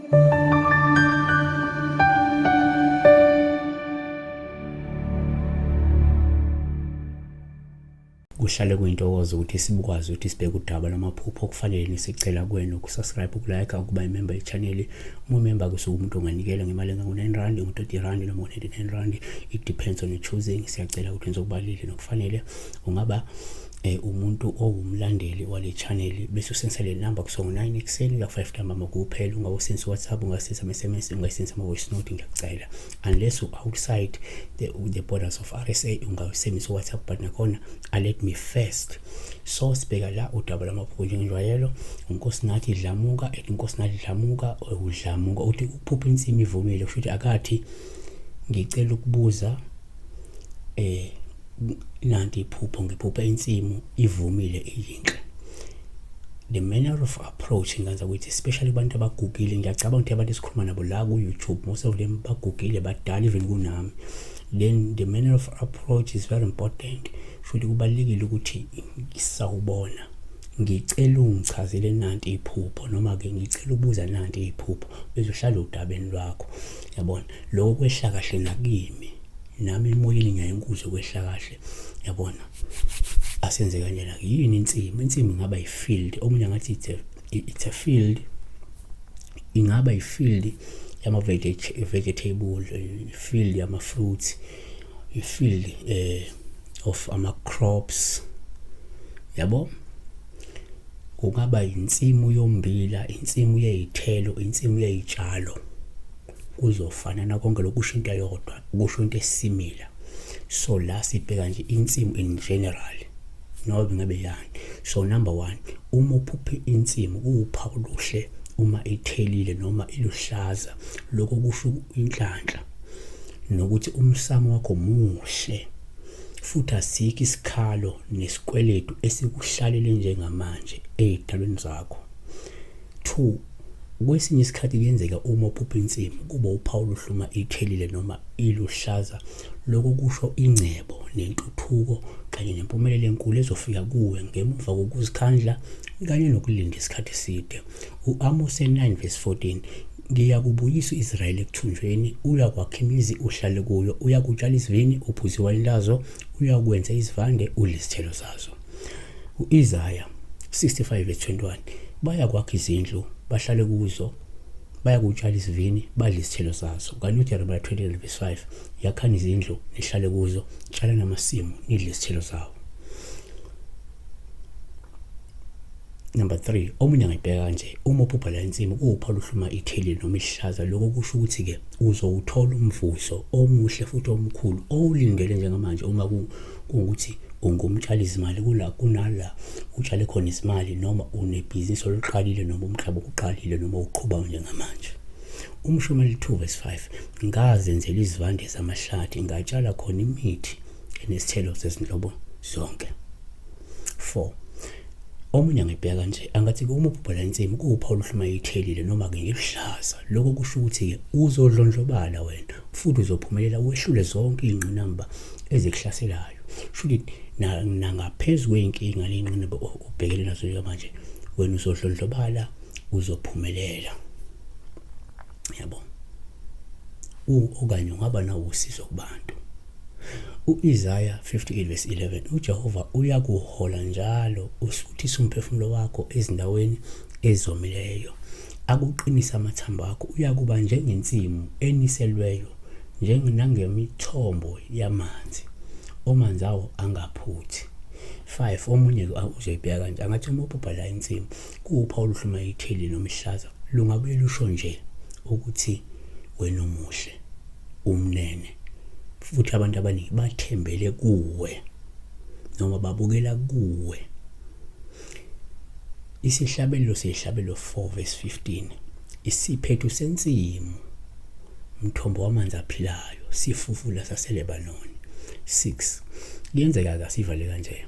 Kuhlale kuyintokozo ukuthi sibukwazi ukuthi sibheke udaba lwamaphupho okufanele nisicela kuwena ukusubscribe, ukulike, ukuba imember ye-channel. Uma umember kusuke umuntu onganikela ngemali engango-9 rand, ngo-30 rand noma ngo-99 rand, it depends on your choosing. Siyacela ukuthi wenze okubalile nokufanele. Ungaba umuntu owumlandeli wale channel bese usensa le number kusuka ngo-9 ekuseni kuya ku-5 ntambama kuphela. Ungawusensa WhatsApp, ungasensa ama-SMS, ungasensa ama-voice note, ngiyacela. Unless u-outside the borders of RSA, ungawusebenzisa WhatsApp, but nakhona alert me first. So sibheka la udaba lwamaphupho njengenjwayelo. UNkosinathi Dlamuka ethi, uNkosinathi Dlamuka, uDlamuka uthi ukuphupha insimi ivumile kusho ukuthi akathi ngicela ukubuza nanti iphupho, ngiphupha insimu ivumile iyinhle. The manner of approach ngenza ukuthi especially kubantu abagugile, ngiyacabanga ukuthi abantu esikhuluma nabo la ku-YouTube, most of them bagugile, badala even kunami. Then the manner of approach is very important. Futhi kubalulekile ukuthi sawubona, ngicela ungichazele nanti iphupho, noma-ke ngicela ukubuza nanti iphupho, bese uhlala udabeni lwakho, yabona. Lokho kwehla kahle nakimi, nami emoyeni ngiyaye kwehla kahle, yabona. Asenze kanjena. Yini insimu? Insimu ingaba i-field. Omunye angathi it's a field, ingaba i-field yama-vegetable, i-field yama-fruits, i-field of ama-crops, yabo. Kungaba insimu yombila, insimu yey'thelo, insimu yey'tshalo, kuzofanana konke lokhu, kusho into eyodwa, kusho into esimila. So la sibheka nje insimu in general, noma ngabe yani. So number 1, uma uphuphe insimu kuwuphawu luhle uma ithelile noma iluhlaza, lokho kusho inhlanhla nokuthi umsamo wakho muhle, futhi asikho isikhalo nesikweletu esikuhlalele njengamanje ey'dalweni zakho. 2, kwesinye isikhathi kuyenzeka uma uphupha insimu kuba uphawu luhluma ithelile noma iluhlaza, lokho kusho ingcebo nentuthuko kanye nempumelelo enkulu ezofika kuwe ngemuva kokuzikhandla kanye nokulinda isikhathi eside. U-Amose 9 verse 14, ngiyakubuyisa u-Israyeli ekuthunjweni, uyakwakha imizi uhlale kuyo, uyakutshala isivini uphuze iwayini lazo, uyakwenza isivande udle isithelo sazo. U-Isaya 65 verse 21, bayakwakha izindlu bahlale kuzo, bayakutshala isivini badle isithelo sazo. Kanti uJeremiya 29 verse 5, yakhani izindlu nihlale kuzo, tshalani amasimu nidle isithelo sawo. Number 3, omunye angayibheka kanje, uma uphupha la insimu kuwuphawu luhluma ithelile noma ihlaza, lokho kusho ukuthi-ke uzowuthola umvuzo omuhle futhi omkhulu owulindele njengamanje. Uma kuwukuthi ungumtshali izimali kula kunala utshale khona izimali, noma unebhizinisi oluqalile, noma umhlaba okuqalile, noma uqhubayo njengamanje. Umshumeli 2 verse 5, ngazenzela izivande zamahlathi, ngatshala khona imithi enesithelo zezinhlobo zonke. 4, omunye angibheka kanje, angathi uma uphupha la insimu kuwuphawu luhluma ithelile noma-ke ngeluhlaza, lokho kusho ukuthi-ke uzodlondlobala wena futhi uzophumelela wehlule zonke iy'ngqinamba ezikuhlaselayo. Shuthi nangaphezu kwey'nkinga ney'ngqinamba obhekene nazo njengamanje, wena uzodlondlobala, uzophumelela, yabo. Okanye ungaba nawo usizo kubantu. U-Isaya 58 verse 11, uJehova uyakuhola njalo, usuthisa umphefumulo wakho ezindaweni ezomileyo, akuqinise amathambo akho, uyakuba njengensimu eniselweyo, njengangemithombo yamanzi, omanzi awo angaphuthi. 5, omunye uzoyibheka kanje, angathi uma uphupha la insimu kuwuphawu oluhluma itheli noma ihlaza, lungabuye lusho nje ukuthi wena umuhle, umnene, futhi abantu abaningi bathembele kuwe noma babukela kuwe. Isihlabelelo sehlabelo 4 verse 15, isiphethu sensimu umthombo wamanzi aphilayo sifufula saseLebanoni. 6, kuyenzeka kasivale kanje,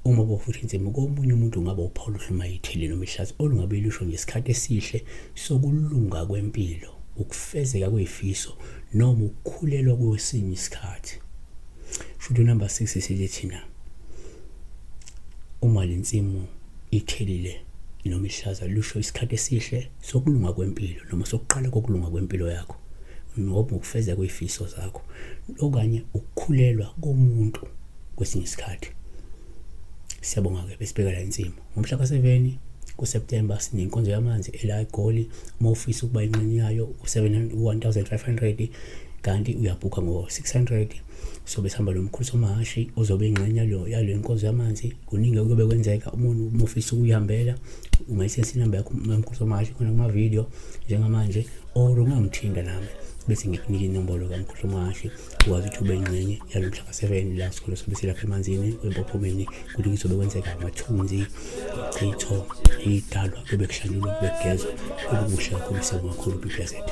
uma bofuthi insimu komunye umuntu ungaba uphawu luhluma ithele noma ihlaza olungabe lusho ngesikhathi esihle sokulunga kwempilo, ukufezeka kwezifiso noma ukukhulelwa kwesinye isikhathi. Futhi number 6 sithi thina uma lensimu ithelile noma ihlaza lusho isikhathi esihle sokulunga kwempilo noma sokuqala kokulunga kwempilo yakho noma ukufeza kwezifiso zakho okanye ukukhulelwa komuntu kwesinye isikhathi. Siyabonga-ke besibheka la insimu ngomhla ka-7 kuSeptember sinenkonzo yamanzi ela eGoli. Uma ufisa ukuba ingxenye yayo u-1500 kanti uyabhukha ngo-600. Sobe sihamba nomkhulu somahhashi ozobe ingxenye yalo nkonzo yamanzi. Kuningi okuyobe kwenzeka. Uma ufisa ukuyihambela ungayisesa inamba yakho nomkhulu somahhashi khona kuma-video njengamanje, or ungangithinta nami bese ngikunika inombolo kamkhulu somahhashi ukwazi ukuthi ube ingxenye yalo mhla ka-7 la sikole sobe silapha emanzini empophomeni. Kuthi kuzobe kwenzeka amathunzi, ichitho, idalwa, kube kuhlanjulwa, kube kugezwa, kube kuhle kakhulu. Siyabonga kakhulu. Be blessed.